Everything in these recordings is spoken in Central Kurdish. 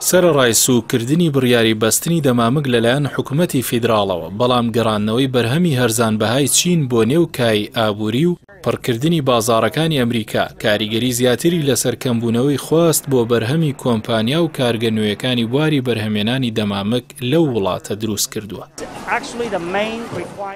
سەرەڕای سووککردنی بڕیاری بەستنی دەمامک لەلایەن حکومەتی فیدراڵەوە، بەڵام گەڕاندنەوەی بەرهەمی هەرزانبەهای چین بۆ نێو کایەی ئابووری و پڕکردنی بازاڕەکانی ئەمریکا، کاریگەری زیاتری لەسەر کەمبوونەوەی خواست بۆ بەرهەمی کۆمپانیا و کارگە نوێیەکانی بواری بەرهەمێنانی دەمامک لەو وڵاتە دروستکردووە.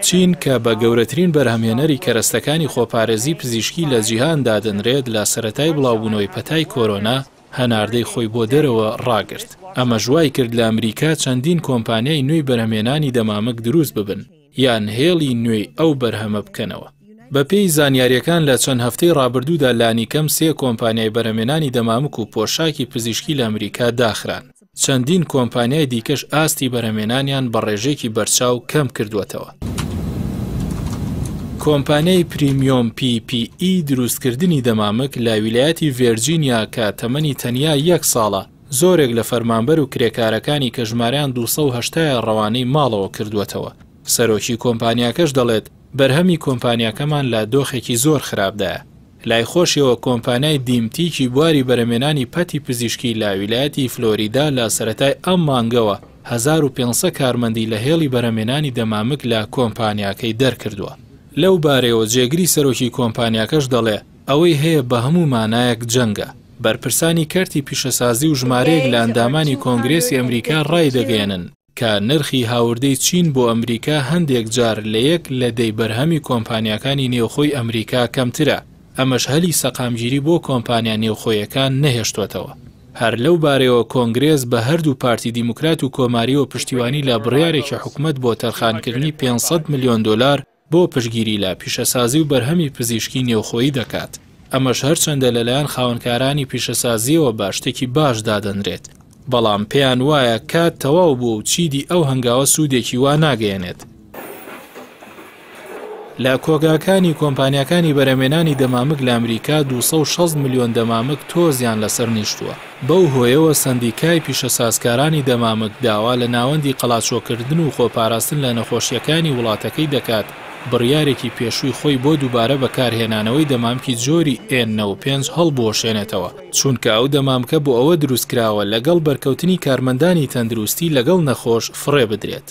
چین کە بە گەورەترین بەرهەمهێنەری کەرەستەکانی خۆپارێزی پزیشکی لە جیهان دادەنرێت، لە سەرەتای بڵاوبوونەوەی پەتای کۆرۆنا هەناردەی خۆی بۆ دەرەوە ڕاگرت، ئەمەش وایکرد لە ئەمریکا چەندین کۆمپانیای نوێی بەرهەمهێنانی دەمامک دروست ببن یان هێڵی نوێی ئەو بەرهەمە بکەنەوە. بەپێی زانیارییەکان لە چەند هەفتەی ڕابردوودا لانیکەم سێ کۆمپانیای بەرهەمهێنانی دەمامک و پۆشاکی پزیشکی لە ئەمریکا داخران. چەندین کۆمپانیای دیکەش ئاستی بەرهەمهێنانیان بە ڕێژەیەکی بەرچاو کەم کردووەتەوە. کۆمپانیای پریمیۆم پی پی ئی دروستکردنی دەمامک لە ویلایەتی ڤێرجینیا کە تەمەنی تەنیا یەک ساڵە، زۆرێک لە فەرمانبەر و کرێکارەکانی کە ژمارەیان 280 ە ڕەوانەی ماڵەوە کردووەتەوە. سەرۆکی کۆمپانیاکەش دەڵێت، بەرهەمی کۆمپانیاکەمان لە دۆخێکی زۆر خراپدایە. لای خۆشیەوە کۆمپانیای دیمتیکی بواری بەرهەمێنانی پەتی پزیشکی لە ویلایەتی فلۆریدا لە سەرەتای ئەم مانگەوە 1500 کارمەندی لە هێڵی بەرهەمێنانی دەمامک لە کۆمپانیاکەی دەرکردووە. لەو بارەیەوە جێگری سەرۆکی کۆمپانیاکەش دەڵێ، ئەوەی هەیە بە هەموو مانایەک جەنگە. بەرپرسانی کەرتی پیشەسازی و ژمارەیەک لە ئەندامانی کۆنگرێسی ئەمریکا ڕایدەگەیەنن، کە نرخی هاوردەی چین بۆ ئەمریکا هەندێک جار لە یەک لە دەی بەرهەمی کۆمپانیاکانی نێوخۆی ئەمریکا کەمترە، ئەمەش هەلی سەقامگیری بۆ کۆمپانیا نێوخۆیەکان نەهێشتۆتەوە. هەر لەو بارەیەوە کۆنگرێس بە هەردوو پارتی دیموکرات و کۆمارییەوە پشتیوانی لە بڕیارێکی حکومەت بۆ تەرخانکردنی 500 ملیۆن دۆلار بۆ پشتگیری لە پیشەسازی و بەرهەمی پزیشکی نێوخۆیی دەکات، ئەمەش هەرچەندە لەلایەن خاوەنکارانی پیشەسازییەوە بە شتێکی باش دادەنرێت، بەڵام پێیان وایە کات تەواو بووە و چیدی ئەو هەنگاوە سوودێکی وا ناگەیەنێت. لە کۆگاکانی کۆمپانیاکانی بەرهەمێنانی دەمامک لە ئەمریکا 260 ملیۆن دەمامک تۆزیان لەسەر نیشتووە، بەو هۆیەوە سەندیکای پیشەسازکارانی دەمامک داوا لە ناوەندی قەڵاچۆکردن و خۆپاراستن لە نەخۆشییەکانی وڵاتەکەی دەکات بڕیارێکی پێشووی خۆی بۆ دووبارە بەکارهێنانەوەی دەمامکی جۆری ئێن 95 هەڵبوەشێنێتەوە، چونکە ئەو دەمامکە بۆ ئەوە دروستکراوە لەگەڵ بەرکەوتنی کارمەندانی تەندروستی لەگەڵ نەخۆش فڕێ بدرێت.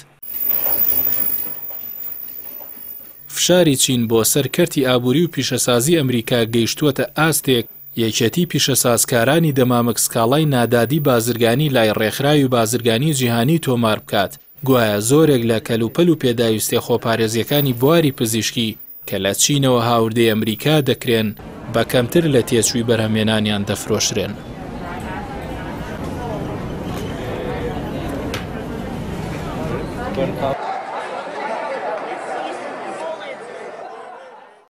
فشاری چین بۆ سەر کەرتی ئابووری و پیشەسازی ئەمریکا گەیشتووەتە ئاستێک، یەکێتی پیشەسازکارانی دەمامک سکاڵای نادادی بازرگانی لای ڕێکخراوی بازرگانی جیهانی تۆمار بکات، گوایە زۆرێک لە کەلوپەل و پێداویستیە خۆپارێزیەکانی بواری پزیشکی کە لە چینەوە هاوردەی ئەمریکا دەکرێن بە کەمتر لە تێچووی بەرهەمهێنانیان دەفرۆشرێن.